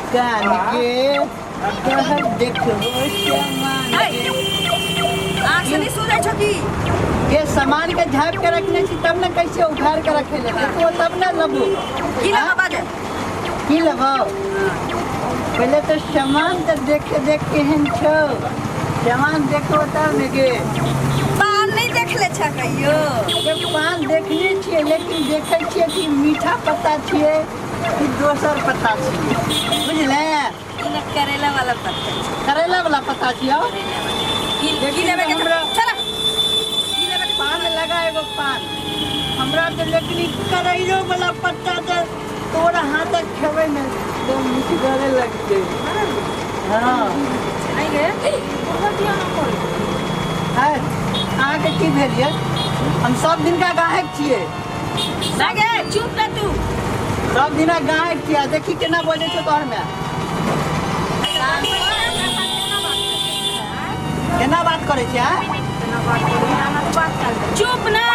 दुकान के तोहर देखबो सामान के। आँख से नहीं सुनै छौ की? ये सामान के झाँप के रखने छी तब ने कैसे उखाड़ के रखे ले देखो तब ने लबू। की लगा बाजे? की लेबो? पहले तो सामान तो देखे देख केहन छौ, सामान देखो तब ने गे। पान नहीं देखले छ कहियो? ये पान देखने छियै, लेकिन देखै छियै कि मीठा पत्ता छियै कि दोसर पत्ता छियै, बुझले? ई ने करेला वाला पत्ता छै। करेला वाला पत्ता छियै। की देखी लेबे के? हमरा- चल, की लेबे के? पान लगा एगो पान हमरा तो, लेकिन ई करैलो वाला पत्ता तो तोरा हाथक खेबै ने एकदम मिठगरे लगतै। हाँ। नहीं गे, है अहाँके की भेल ये? हम सब दिनका गाहक छियै। लगे चुप रह तू। सब दिना गाहक छियै, देखी केना बजै छौ तोहर में। केना बात करै छियै आँय? चुप ना,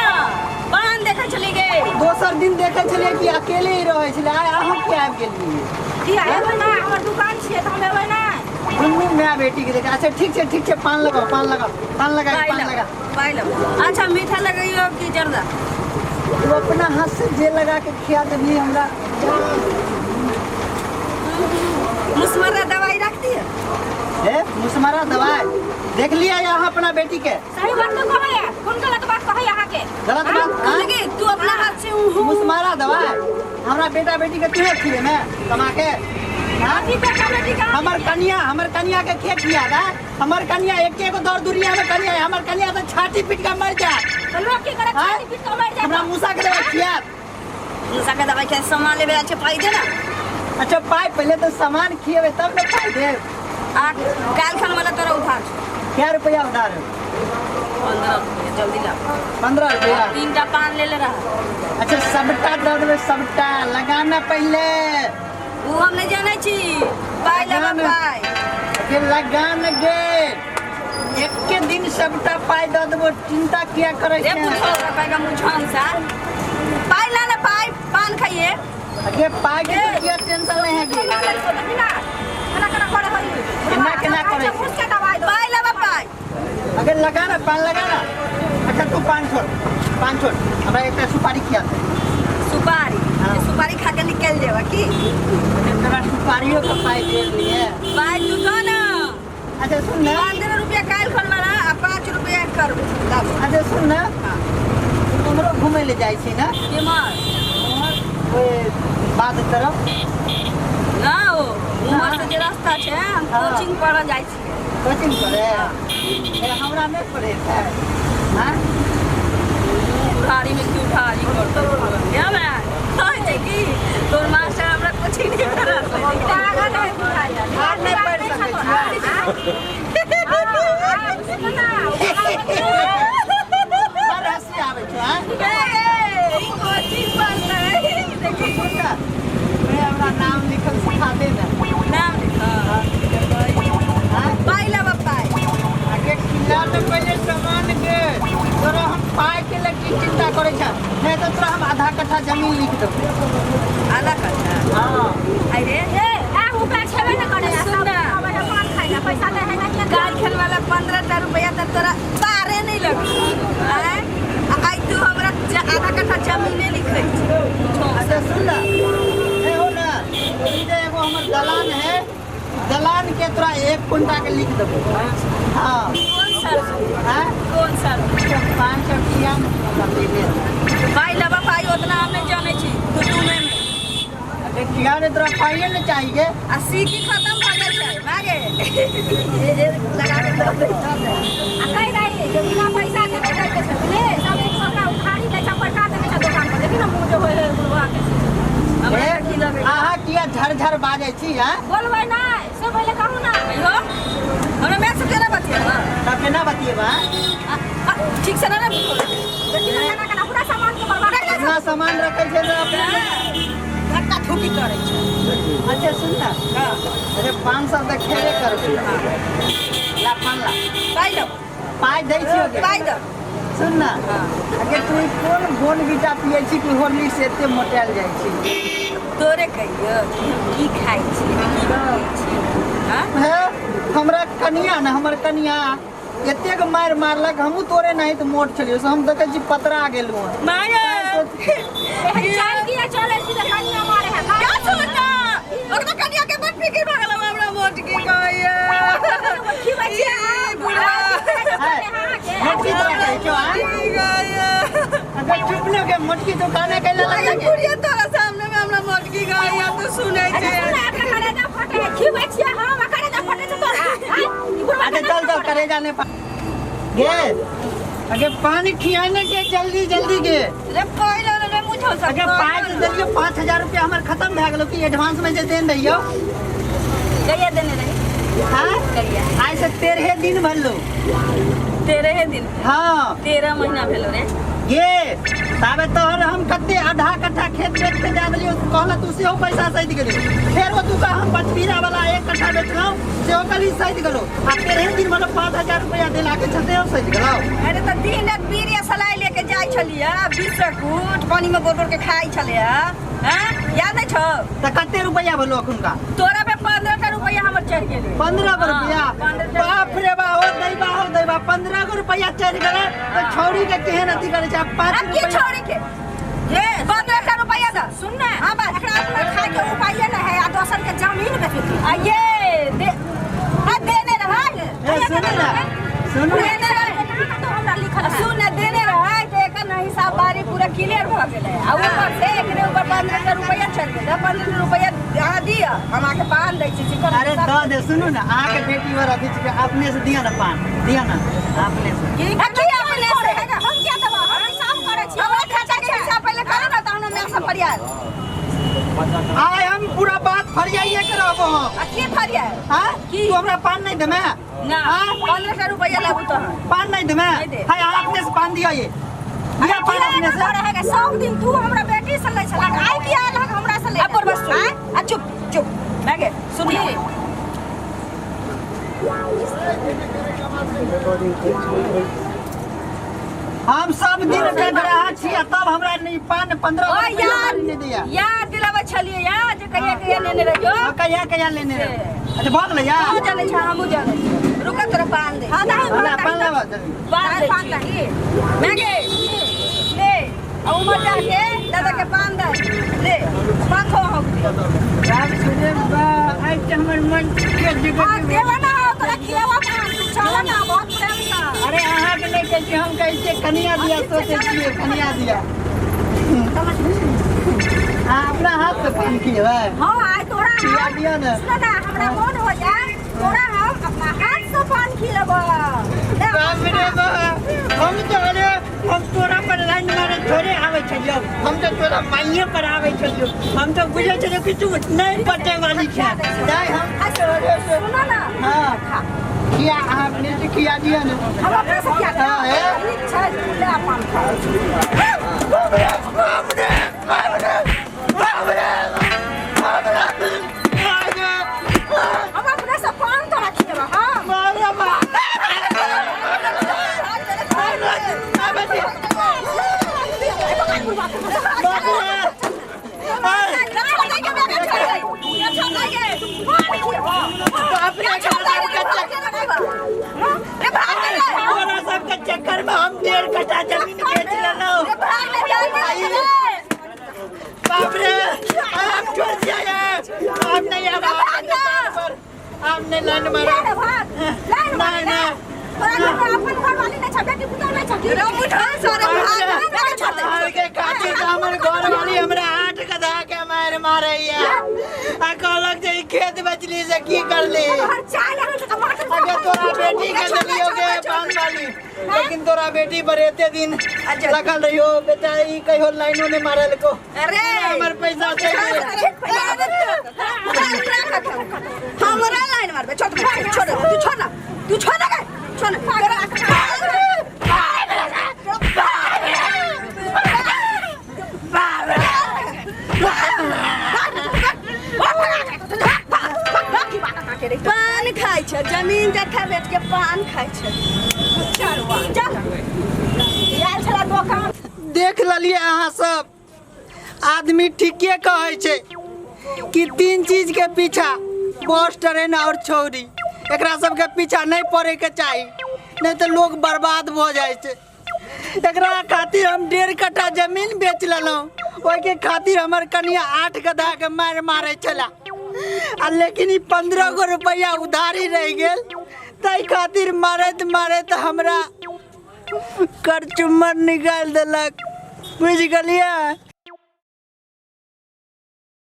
पान देखै छली गे। दोसर दिन देखै छलियै कि अकेले ही रहै छलै, आइ अहाँ किया आबि गेलियै? की एबै ना? हमर दुकान छियै तऽ हम एबै ना? दुनू माय बेटी के देखे। अच्छा ठीक छै, ठीक छै, पान लगाओ, पान लगाओ, पान लगा, पान लगा। पाइ लब। अच्छा, मीठा लगैयो कि जर्दा? तू अपना हाथ से जे लगा के खिया देबही हमरा। मुसमर्रा दवाई रख दिए। हे मुसमरा दवाई देख लिया यहाँ अपना बेटी के। सही बात तो कहै है, कोन गलत बात कहै अहाँके? गलत बात हाँ? लगे तू अपना हाथ से ऊ मुसमारा दवाई हमरा बेटा बेटी के तू खिए में कमा के हाँ? अथी बेटा बेटी का हमर कनिया, हमर कनिया के खे खिया दा? हमर कनिया एक एगो दौड़ दुनिया में कनिया है, हमर कनिया तो छाती पीट के मर जा। तो लोग की करे? हाँ? छाती पीट के मर जाए हमरा मूसा के दवाई खिया। मुसा के दवाई के सामान लेबे। अच्छा, पाइ दे ना। अच्छा पाई? पहले तो सामान खिएबे तब ने पाई देब। आ काल खन वाला तोरा उधार छौ। क्या रुपया उधार है? 15 रुपया, जल्दी ला। 15 रुपया। तीन टा पान ले ले रहा। अच्छा, सबटा दऽ देबै सबटा, लगाना पहिले। ऊ हम नहीं जानै छी, पाइ लेबा। लगाना। पाइ के लगान गे, एके दिन सबटा पाई दऽ देबो, चिंता किया करै ए छै? पूछो पाइ का मुझान सा पाइ ला ना, पाइ पान खाइए। अगे पाई के तो किया टेंशन नहीं है गे। केना केना करे हई? केना केना करै छै? मुस के दवाई दो। पाइ लेबा पाइ। अगर लगा ना, पान लगा ना। अच्छा तू पान छोड़, पान छोड़, हमरा एकटा सुपारी खिया दे। सुपारी? हाँ। सुपारी खा के निकल जेबा की? अच्छा, तोरा सुपारियो के पाई दे लिए। पाइ तू दो ना। अच्छा सुन ना। 15 रुपया काल्हि खन वाला आ 5 रुपया करबै लाबो। अच्छा सुन ना। उम्हरो घूमै ले जाइ छी ना? केम्हर? ओए बाध तरफ। ना, ओ उम्हर से जे रास्ता छै, हम कोचिंग पढ़ऽ जाइ छियै। कोचिंग पढ़े? ए, हमरा नहि पढ़े छै हाँ? उधारी में की उधारी करतौ या मैं कहै छै कि तोर मास्टर हमरा कोचिंग नहि करा। पागल है बुढ़ाई। आर नहि पढ़ि सकै छियै? बड़ हँसी आबै छौ हाँ? कोचिंग पढ़तै देखी। सुन ना, ए, हमरा नाम लिखल सिखा दे ना। नाम लिख। हाँ? पाइ लेबा पाइ। आगे खिला तो पहले सामान के, तोरा हम पाई के लग की चिंता करे छ? नहीं तो तोरा हम आधा कट्ठा जमीन लिख देबो। आधा कट्ठा? हाँ। अरे ए आ हुका छेबे न करे। सुन ना। पान खाइ ला पैसा दे है ना? काल खेल वाला 15 टा रुपया तऽ तोरा पारे नहीं लगे आँय? आ आइ तू हमरा आधा कट्ठा जमीने लिखै छी। अच्छा सुन ना, ए हो ना, ई जे एगो हमर दलान है, दलान के तोरा 1 कुंटा के लिख देबो। हाँ। कोन साल? हाँ? कोन साल? 500 किया हमरा देबे। पाइ लेबा पाइ, ओतना हम नहीं जानै छी तू तूमे में। अरे किया ने, तोरा पाइए ने चाहिए। आ सीकी खत्म भऽ गेल छै मागे, ए लगा के दऽ दे, दऽ दे। आ कहि रही जे बिना पैसा के नहि दै के छै, बुझलियै? सब एक सौ उधारी दै छै, पड़का देने छै दोकान पर। देखी ने मुँह जे होइ है बुढ़वा के। हमरा ए, की लगै? अहाँ किया झर झर बाजै छी हाँ? बोलबै नहि से पहिले कहू ना। कहियो हमरा मैं से केना बतियेबा? तब केना बतियेबा? ठीक से ना ने बुझल। देखी ने केना केना पूरा सामान के बर्बाद कर। इतना सामान रखै छै तऽ अपने धक्का थुकी करै छै। अच्छा सुन ना। अरे 500 तऽ खेबे करबै, ला पान ला। पाइ लो। पाइ दै छियौ गे। पाइ दो। सुन ना। अगे तू ई कोन बोनविटा पियै छी कि हॉर्लिक्स एते मोटायल जाइ छी? तोरे कहियो कि हम की खाइ छी की पियै छी। हाँ? हे हमरा कनिया ने हमर कनिया एतेक मारि मारलक, हमहूँ तोरे नहीं तो मोट छलियो से हम देखै छी पतरा गेलहुँ हँ। माया एहन चाल किया चलै छी तऽ कनिया मारे है क्या सोना ओकरा कनिया के बड़ फिकिर भऽ गेल हमरा मोट की कहैया। खिबै छियै ई बुढ़ा। मोटकी तोरा कहै छौ, आँय? की कहैया। अगर चुप न के मोटकी तो खाने के लेल अरे लगे। बुढ़िया तोरा सामने में हमरा मोटकी कहैया तू सुनै अच्छा छै। सुन, एकरा करेजा फटे है, खिबै छियै हम आ करेजा फटे छै तोरा। आँय? ई बुढ़वा अच्छा चल चल करेजा ने गे अगे पानी खियाने के जल्दी जल्दी गे। रे पहिले रे मुझो सब अगे पाँच देलियो 5000 रुपया हमर खत्म भए गेलो कि एडवांस में जे देन रहियो। कहिया देने रही? हाँ? कहिया? आइ से 13 दिन भरलो। 13 दिन? हाँ। 13 महीना भेलो रे। गे ताबे तोहर हम कते आधा कट्ठा खेत बेच के दए देलियो, कहला तू सेहो पैसा सैध गेली। फेर ओ तू हम पचपीरा वाला 1 कट्ठा बेचलहुँ सेहो कहली सैध गेलो। आ 13 दिन मतलब 5000 रुपया देला के चलते हो सैध गेलो। अरे तऽ दिन रात बीड़िया सलाई लेके जाइ छलियै, 20 कूट पानी में बोर बोर के खाइ छलियै। हाँ याद नहीं छौ? तऽ कते रुपया भेलो अखुनका? तोरा पे 15 टा रुपया हमर चढ़ि गेलै। 15 गो रुपया? 15 टा। बाप रे बा, ओ दैबा हो दैबा, 15 गो रुपया चढ़ि गेलै तऽ छौड़ी के केहन अथी करै छै? 5 अब की रुपया छौड़ी के 15 टा रुपया दऽ। सुन ने, हाँ बात। एकरा अपना खाय के उपाये न है आ दोसर के जमीन बेचती। आ ये दे आ देने रहै। ए, सुनू ने सुनू ने। देने रहै। तो हमरा लिखल है। सुन ने, देने रहै तऽ एकर न हिसाब बारी पूरा क्लियर भऽ गेलै आ ऊपर से एकरे ऊपर 15 टा रुपया चढ़ि गेलै। 15 रुपया अहाँ दिअ, हम अहाँके पान दै छी चिकन। अरे दऽ दे। सुनू ने, अहाँके बेटी वर अथी छै, अपने से दिअ ने पान, दिअ ने अपने से। की की अपने से? हम क्या देबो? हम हिसाब करै छी। हमरा खाता के हिसाब पहिले करू ने तहन हमरा सब फरियाद। आइ हम पूरा बात फरियाइए के रहबो हम। आ की फरियाद? हाँ? तू हमरा पान नहीं देमे? ना। हाँ? 15 टा रुपया लाबू तहन। पान नहीं देमे? नहीं दे। हाय अपने से पान दिया, ये दिया पान अपने से। रहेगा सब दिन तू हमरा बेटी से लै छला, आइ की आयल हक हमरा से ले। अब पर बस सुन। आ चुप चुप मैं गे सुनी। हम सब दिन के ग्राहक छी आ तब हमरा नहीं पान 15 ओ रुपया याद नहीं दिया। याद दिलाबै छलियै याद जे कहिया कहिया लेने रहियो। हाँ, कहिया कहिया लेने रहे। अच्छा भऽ गेलै यार। तू जानै छ हमहूँ जानै छी। रुक तोरा पान दे। हाँ, दही ला, पान लाबऽ जल्दी। पान दे पान छी। दही। मैं गे ले आ उमर जाके दादा के पान दे ले पान खो हम। बाप रे बा, आइ तऽ हमर मन के हाँ, जगह। देबो ना तोरा खियावा पान, तू चल ना बहुत प्रेम से। अरे अहाँके नहि कहै छी, हम कहै छियै कनिया दिया सोचै छियै कनिया दिया। अहाँ अपना हाथ से पान खिएबै? हाँ आइ तोरा खिया हम दिअ ने। सुन ना, हमरा मन हो जाए तोरा हम अपना हाथ से पान खिलेबो। ले, बाप रे बा, हम तो अरे हम तोरा पर लाइन मारे थोड़े आबै छलियौ, हम तऽ तोरा माइये पर आबै छलियौ। हम तऽ बुझै छलियौ कि तू नहि पटे वाली छै। दाइ हम तोरे से सुन ना। हाँ खिया, अहाँ अपने से खिया दिअ ने। हम अपने से खिया हाँ, हे। ठीक छै, तू ले पान खा। बाप रे बाप रे बाप रे बाप रे बाप रे बाप रे। हम अपने से पान तोरा खिलेबो। हाँ बाप रे बाप। बाप रे बाप रे, तोरा सबके चक्कर में हम 1.5 कट्ठा जमीन बेच लेलहुँ। बाप रे, आप छोड़ दिया ये। आप नहीं आब पर आप नहीं लाइन मारा। नहीं नहीं। के खातिर तऽ हमर घर वाली हमरा 8 गधा के मारि मारैया आ कहलक जे ई खेत बेचली से की करली। अगे तोरा बेटी के देलियो गे पान वाली, लेकिन तोरा बेटी पर एते दिन लगल रहियो बेटा, ई कहियो लाइनो नहीं मारल को। अरे हमर पैसा चाहिए। हमरा लाइन मारबे? छोड़ छोड़, तू छोड़ ना, तू छोड़ ना, छोड़ ना। पान खाइ छै, जमीन जथा बेच के पान खाइ छै। चल आयल छला दोकान। देख लेलियै अहाँ सब आदमी ठीके कहै छै। कि तीन चीज के पीछा, बस, ट्रेन और छौरी, एकरा सबके पीछा नहीं पड़े के चाही, नहीं तो लोग बर्बाद भऽ जाइ छै। एकरा खातिर हम 1.5 कट्ठा जमीन बेच लेलहुँ, ओहिके खातिर हमर कनिया 8 गधा के मारि मारै छला, आ लेकिन ई 15 गो रुपैआ उधारी रहि गेल, ताहि खातिर मारैत मारैत हमरा करचुम्मर निकालि देलक। बुझि गेलियै?